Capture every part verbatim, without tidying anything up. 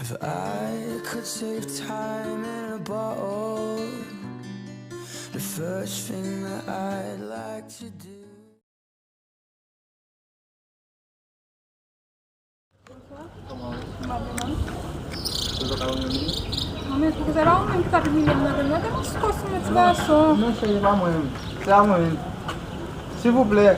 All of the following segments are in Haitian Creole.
If I could save time in a bottle, the first thing that I'd like to do. Mwen menm, pou se pa ou menm ki t ap imilye m nan, nan devan kòs mwen, ti gason. Non, cheri, pa mwen menm. Se pa mwen menm. Silvouplè.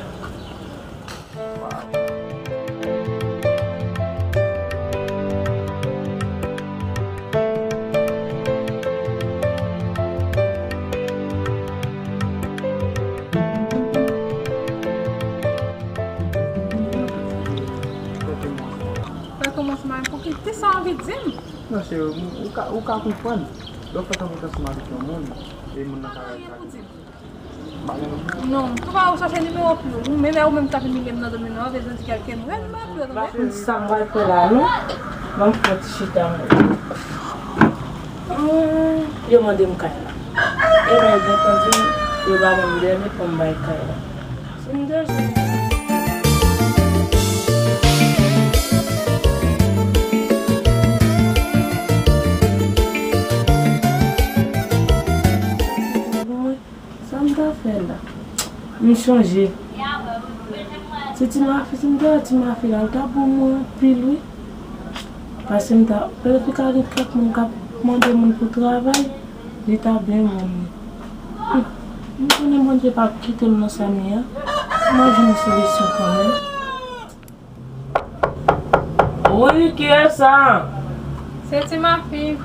Fè kòmansman, pou ki, kisa w anvi di m? Non, cheri, ou, ou ka, ou ka konprann. Lè w fè konfyans avèk yon moun, e moun nan ka... Pa gen anyen pou di m. Non, tou pa ou chache nimewo Piyou. Ou menm, e ou menm k ap imilye m nan domino a, bezwen di kèlke moun. E nimewo Piyou, tande. Konn sa m pral fè la, non? Ban m fè yon ti chita, mwen. Yo mande m kay la. Ebyen, byen tande, yo pa ban m dèyè, men pou m bay kay la. Si m dèyè, sa m ta fè la? M chonje. Se ti mafi, si m te wè ti mafi la, l ta bon mwen anpil, wi. Paske m ta, petèt li ka gen kèk moun k ap mande moun pou travay, li ta byen bon, wi. Hum, m konnen Bondye p ap kite m nan sa m ye a. M ap jwenn yon solisyon kanmenm. Wi, kiyès sa? Se ti mafi.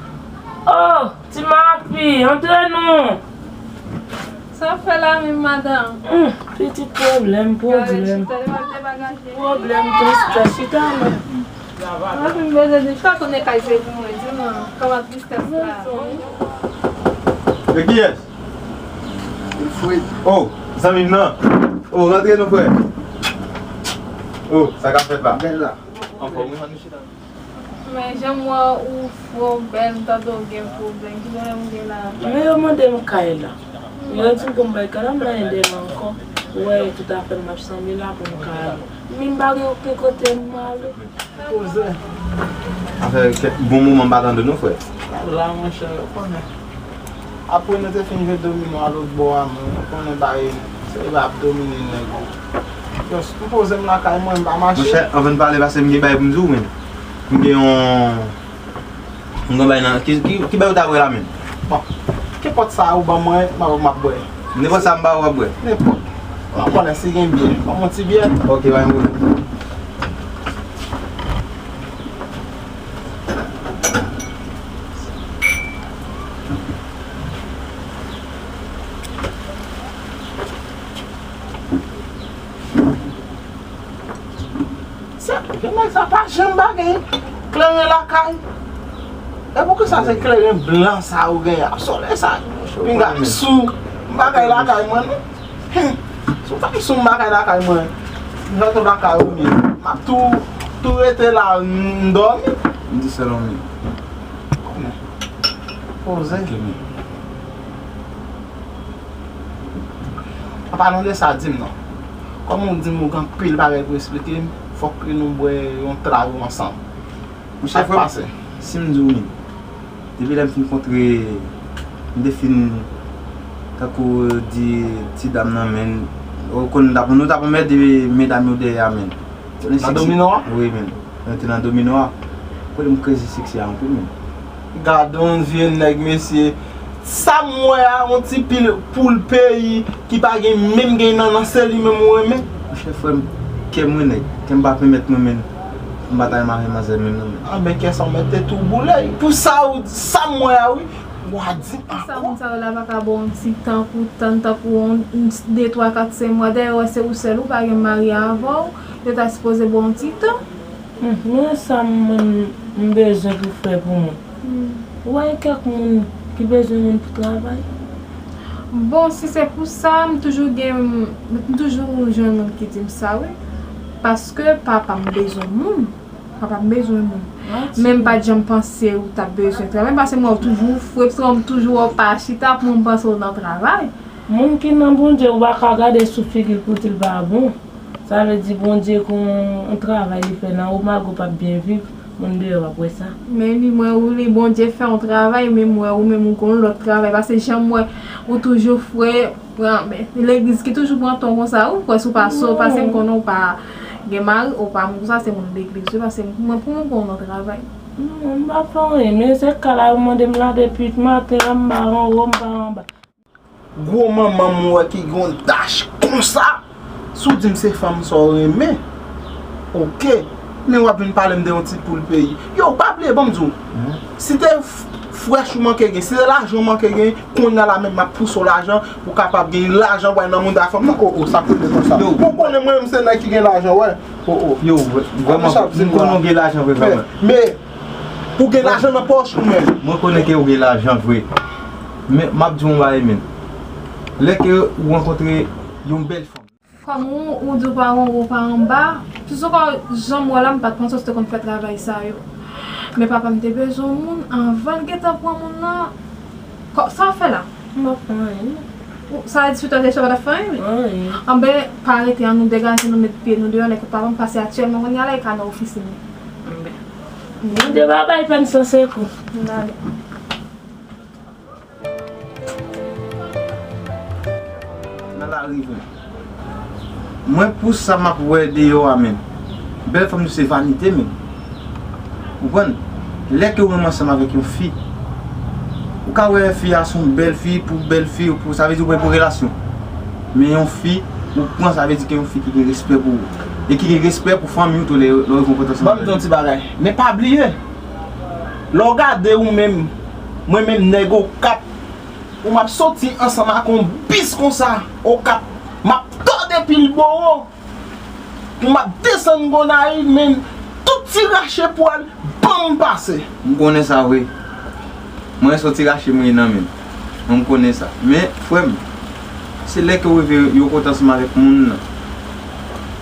Oh, ti mafi, antre non. Sa w fè la menm, madanm? Hmm, pitit pwoblèm, pwoblèm. Pwoblèm, tristès, chita non. Mafi, m bezwen di, sa konnen kay se pou mwen, di mwen, kòman tristès la? E kiyès? Fred. Oh, zanmi m nan. Oh, rantre non, frè. Oh, sa k ap fèt la? Bèl la. Anfòm, wi, ann chita. Men jan m wè ou fre, w bèl, m tande w gen pwoblèm. Ki pwoblèm ou gen la? Men yo mande m kay la. Yo di m pou m bay kay la, m pa gen dèyè ankò. Ou wè, tout afè m ap sanble la pou m ka ale. Men m pa gen okenn kote m ale. Poze. Afè kèk bon moman m pa tande nou, frè. La, monchè, ou konnen. Apre nou te fin jwe domino a lòt bò a, men ou konnen bagay, se yo ap domine nèg yo. Just, m poze m lakay mwen, m pa mache. Monchè, anvan n pale, paske m gen bagay pou m di w, men. M gen yon M gen bagay nan, ki, ki, ki bagay ou ta vle la menm? Bon, kenpòt sa ou ban mwen, m ap, m ap bwè. Nenpòt sa m ba ou, w ap bwè? Nenpòt. M ap konnen si gen byè. Ban m yon ti byè. Ok, pa gen pwoblèm. Sa, nèg sa pa janm pa gen kleren lakay. E poukisa se kleren blan sa ou gen a? Solèy sa, pinga m sou m bagay lakay mwen, non. Hum, si w pa m sou m bagay lakay mwen, m fè tout lakay ou byen. M ap tou, tou rete la, m dòmi. M di sèl anmi. Poze. An palan de sa, di m non. Kòm ou di m ou gen anpil bagay pou eksplike m, fòk ke nou bwè yon trago ansanm. Monchè, frè m, si m di w menm, depi lè m fin kontre, m te fin, tankou di ti dam nan, men, ou konn, nou t ap, nou t ap anmède medam yo dèyè a, men. Nan domino a? Wi, men. Mwen te nan domino a. Kote m krezi seksi a anpil, men. Gad on vye nèg, mesye. Sa m wè a, on ti pil poul peyi ki pa gen menm gen nannan, se li menm ou renmen? Monchè, frè m, kè m wi nèg. Kè m pa pèmèt mwen menm. M pa ta renmen avè manzè menm non, men. Anben, kè sa w mèt te tou boule. Pou sa ou, sa m wè a, wi. Wa di m ankò. Sa moun sa yo la pa ka ba w yon ti tan pou tann, tankou yon, yon de, twa, kat, senk mwa. Dayè, wè se ou sèl, ou pa gen mari avè w, yo ta sipoze ba w yon ti tan. Hmm, men sa mwen m bezwen pou fè pou mwen. Hmm. Ou wè kèk moun ki bezwen moun pou travay? Bon, si se pou sa, m toujou gen, m toujou jwenn moun ki di m sa, wi. Paske papa m bezwen moun. Papa m bezwen moun. Men m pa t janm panse ou t ap bezwen travay, paske m wè w toujou fre, m toujou wè w pa chita, pou mwen m panse w nan travay. Moun ki nan Bondye, ou pa ka gade sou figi l pou di l pa bon. Sa vle di Bondye gen yon travay li fè nan ou, malgre w p ap byen viv. Moun deyò ap wè sa. Men li, mwen, ou li, Bondye fè yon travay, men mwen, ou menm, ou gon lòt travay. Paske jan m wè, ou toujou fre, pran, men, legliz ki toujou pran ton konsa, ou kwè si w pa so, paske m konnen ou pa gen mari, ou pa moun konsa, se moun legliz, wi, paske mwen, pou mwen, gon lòt travay. Non, m pa fè anyen, men se ka la, yo mande m la depi maten an, m pa anwo, m pa anba. Gwo manman m wè ki gon dach konsa. Si w di m se fanm sa w renmen, oke. Men w ap vin pale m de yon ti poul peyi. Yo, pa bliye, ban m di w. Si te f- frèch ou manke gen, si te lajan ou manke gen, kounye a la menm m ap pouse w lajan pou w kapab gen lajan w bay nan mouda fanm nan. O, o, sa k rive konsa? Yo, pou w konnen mwen menm se nèg ki gen lajan, wè. O, o. Yo, vrèman, m konnen w gen lajan vre, vrèman. Men, men, Pou gen lajan nan pòch ou menm. Mwen konnen ke ou gen lajan vre. Men, m ap di w yon bagay, men. Lè ke ou rankontre yon bèl fanm. Fanm ou, ou di w pa anwo, ou pa anba. Plis ankò, jan m wè la, m pa t panse w te konn fè travay sa yo. Men papa m te bezwen yon moun, anvan l gentan pran moun nan, Kò, sa w ap fè la? M ap fè anyen. Ou, sa vle di si w t ap fè anyen, wi? Anyen. Anben, pa rete, an nou degaje, nou met pye nou deyò, lè ke papa m pase aktyèlman, kounye a la, li ka nan ofisin li. Anben. Mande pa bay pèn san sekou. N ale. Nan lari vre. Mwen pou sa m ap wè deyò a menm. Bèl fanm yo se vanite menm. Ou konprann? Lè ke ou renmen ansanm avèk yon fi, ou ka wè fi a se yon bèl fi, pou bèl fi, ou pou, sa vle di ou pran pou relasyon. Men yon fi, ou pran, sa vle di ke yon fi ki gen respè pou ou. E ki gen respè pou fanmi w tou lè, lè ou rive yon kote ansanm avèk li. Ban m di yon ti bagay. Men pa bliye, lè w gade ou menm, mwen menm nèg Okap, Pou m ap soti ansanm ak yon bis konsa, Okap, m ap tòde pil boro, pou m ap desann Gonayiv, men tout ti rache pwal ban m pase. M konnen sa vre. Mwen se yon ti rache mwen ye nan men. Mwen m konnen sa. Men, frè m, se lè ke w rive yon kote ansanm avèk moun nan.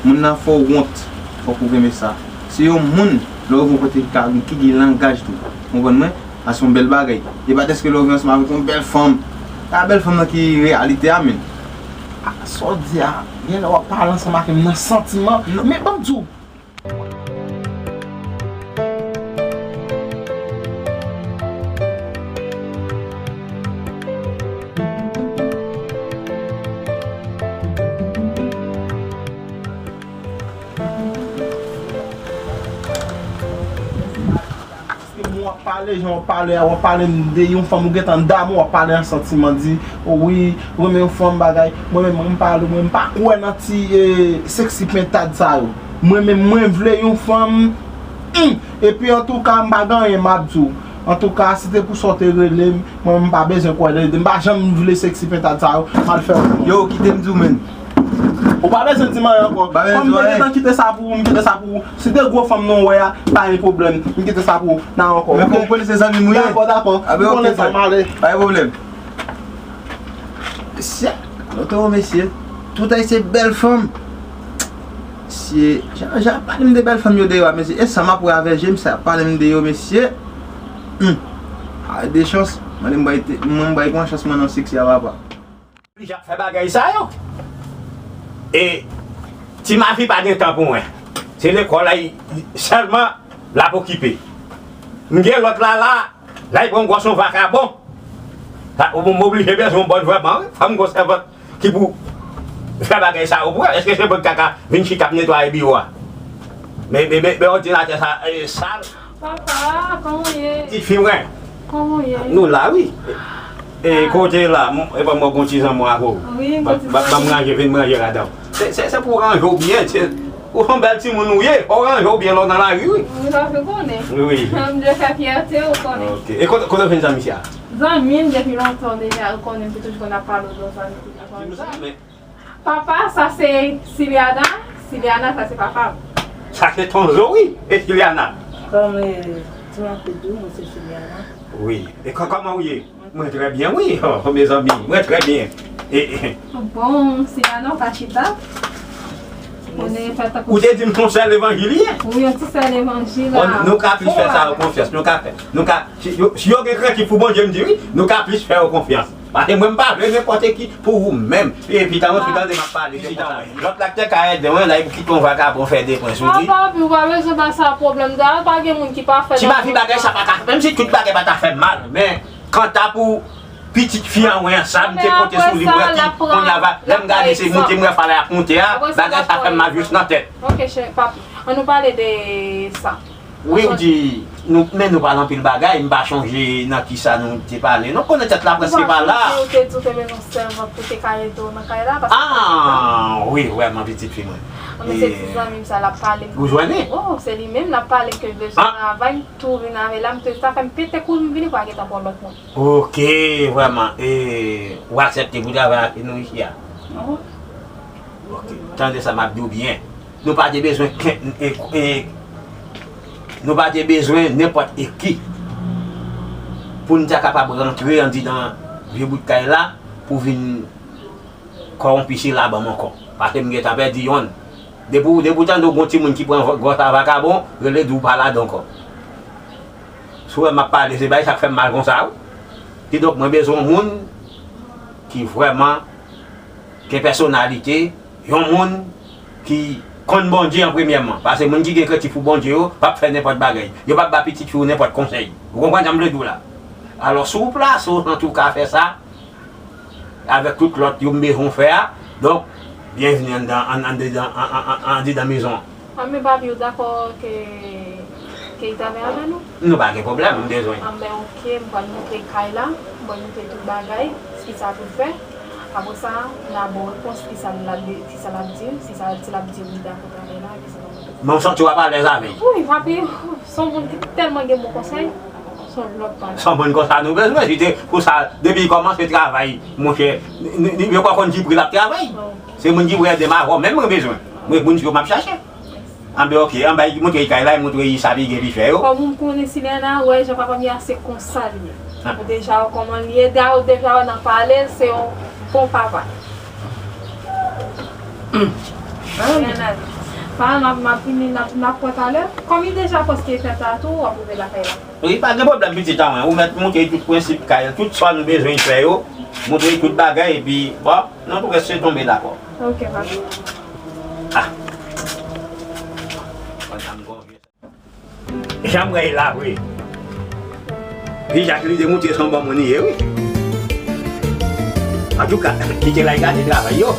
Moun nan fè w wont. Fòk ou renmen sa. Se yon moun, lè w rive yon kote ki ka, ki gen langaj tou. Ou konprann mwen? A se yon bèl bagay. E pa dèske lè w vin ansanm avèk yon bèl fanm. A bèl fanm nan ki reyalite a, men. A, sa w di a, genlè w ap pale ansanm ak m nan santiman. Men ban m di w. Paske mwen w ap pale, jan w ap pale a, w ap pale m de yon fanm ou gentan damou, w ap pale an santiman, di, o wi, ou renmen yon fanm bagay. Mwen menm, mwen m pale, mwen m pa kwè nan ti, e, sexy pentad sa yo. Mwen menm, mwen vle yon fanm, hmm, epi antouka, m pa gen anyen m ap di w. Antouka, si te pou sa w te rele m, mwen m pa bezwen kwè de, m pa janm vle sexy pentad sa yo, m al fè yon. Yo, kite m di w, menn. Ou pa bezwen di m anyen ankò. Pa bezwen di m anyen. Kòm m te gentan kite sa pou ou, m kite sa pou ou. Si de gwo fanm nan w wè a, pa gen pwoblèm. M kite sa pou ou. Nan ankò. Men kòm ou konnen se zanmi m ou ye. Dakò, dakò. A ben, ok, frè. M konnen sa, m ale. Pa gen pwoblèm. Mesye, kote w, mesye? Tout ay se bèl fanm. Mesye, jan, jan ap pale m de bèl fanm yo deyò a, mesye. E sa m ap wè avè je m, sa ap pale m de yo, mesye. Hum. Ay, de chans. Mwen, m bay te, mwen, m bay pran chans mwen nan seksi a, papa. Li ap fè bagay sa yo. E Ti Mafi pa gen tan pou mwen. Se lekòl la, sèlman l ap okipe. M gen lòt la, la, la, li pran gwòs yon vakabon. Sa, ou, m oblije bezwen yon bòn vrèman, wi. Fò m gon sèvant ki pou fè bagay sa yo pou mwen. Èske se mwen ki ta ka vin chita ap netwaye biwo a? Men, men, men, men òdinatè sa, e, sal. Papa, kòman w ye? Ti fi mwen. Kòman w ye? Nou la, wi. E, kote la, m, e pa mwen gon ti zanmi avè w. Wi, m gon ti zanmi. Ban m ranje, vin m ranje ladan. Se, se, se pou w ranje w byen, se, ou se yon bèl timoun ou ye, fò w ranje w byen lè w nan lari, wi. Wi, sa se konnen. Wi. M dwe fè fyète w konnen. Ok. E kote, kote w jwenn zanmi sa? Zanmi m depi lontan deja, ou konnen m te toujou konn ap pale w de zanmi tout la. Papa, sa se Siliana. Siliana, sa se papa m. Sa se Tonzo, wi. E Siliana? Kòm, e, ti mwen te di w, mwen se Siliana. Wi. E kò-, kòman w ye? Mwen trè byen, wi. Oh, mezanmi, mwen trè byen. E, e. Bon, Siliana, w ka chita. Ou te di m se yon sè levanjil ye? Wi, yon ti sè levanjil. Bon, nou ka plis fè sa yo konfyans. Nou ka fè. Nou ka, si yo, si yo gen krentif pou Bondye, m di wi, nou ka plis fè yo konfyans. Paske mwen m pa vle nenpòt ki pou ou menm. Epi ta mwen tande m ap pale de konsa. Lòt la k te ka ede mwen la, epi kite yon vagabon fè de pwen sou li. Papa, ou pa bezwen ba sa pwoblèm, dayè pa gen moun ki pafè. Ti mafi bagay sa pa ka, menm si tout bagay pa ta fè m mal, men kanta pou pitit fi an mwen an, sa m te konte sou li pou epi kounye a va, lè m gade se moute m wè fale ap moute a, bagay sa fè m mal jis nan tèt. Ok, chè, papi, ann nou pale de sa. Wi, ou di, nou, men nou pale anpil bagay, m pa chonje nan kisa nou te pale. Non, konnen tèt la prèske pa la. Ou pa chonje ou te di ou te bezwen sèvant pou te ka ede w nan kay la, paske... Ah, wi, vrèman, pitit fi mwen. Mwen se ti zanmi m sa l ap pale m. Ou jwenn li? Oh, se li menm l ap pale ke l bezwen travay, m tou vin avè l la, m te, sa fè m pete kouri m vini pou al gentan pran lòt moun. Ok, vrèman, e, ou aksepte pou travay avè nou isi a? Non. Ok, tande sa m ap di w byen. Nou pa te bezwen, e, e, nou pa te bezwen nenpòt e ki pou n ta kapab rantre andidan vye bout kay la pou vin kòwonpi sila ban m ankò. Paske m gentan pèdi yonn. Depi w, depi w tande w gon timoun ki pran vò-, gwòs a vakabon, rele di w pa ladan ankò. Si w wè m ap pale, se bagay sa k fè m mal konsa, wi. Kidonk, mwen bezwen yon moun ki vrèman gen pèsonalite, yon moun ki konn Bondye an premyèman. Paske moun ki gen krenti pou Bondye yo, p ap fè nenpòt bagay. Yo p ap ba pitit fi yo nenpòt konsèy. Ou konprann sa m vle di w la? Alò, si w plase w nan tou ka fè sa, avèk tout lòt yo m bezwen w fè a, donk, byenvni anndan, ann, anndan, an, an, an, andidan mezon an. Ah, men papi, ou dakò ke, ke l travay avè nou? Nou pa gen pwoblèm, m bezwen. Ah, ben, ok, m pral montre kay la, m pral montre tout bagay, kisa pou l fè. Apre sa, n a ba w repons, kisa l ap, kisa l ap di, si sa, si l ap di wi, dakò travay la, kisa l ap di. Men w santi w ap alèz avè l? Wi, papi, se yon moun ki tèlman gen bon konsèy, se yon lòt bagay. Se yon moun konsa nou bezwen, si te pou sa, depi l kòmanse travay, monchè, n, n, n, yo pa konn ki pri l ap travay. Se moun ki pou ede m avè w menm mwen bezwen. Mwen, moun yo m ap chache. Anben, ok, anben, montre l kay la, montre l sa li gen li fè yo. Kòm ou konnen si Lèna wè jan papa m ye a, se konsa li ye. Ah. Ou deja wè kòman li ye, dayè ou deja wè nan pale, se yon bon papa. Hmm. Lèna, pa, n ap, m ap vini, n ap, n ap pran talè. Kòm li deja prèske fèt la tou, w ap rive lakay la. Wi, pa gen pwoblèm, pitit an mwen. Ou mèt montre tout prensip kay la, tout sa nou bezwen fè yo. Montre tout bagay, epi, bon, nou tou rete tonbe dakò. Ok, papi. Ah. Jan m wè l la vre. Vizaj li demontre se yon bon moun li ye, wi. Antouka, kite l al gade travay yo.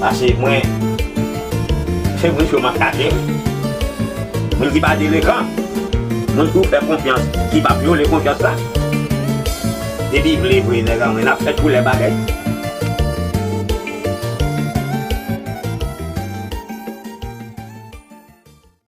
Paske mwen, se moun yo m ap chache, wi. Moun ki pa delekan, moun ki w fè konfyans, ki p ap vyole konfyans la. Depi vle vre, nèg an mwen, n ap fè koulè bagay.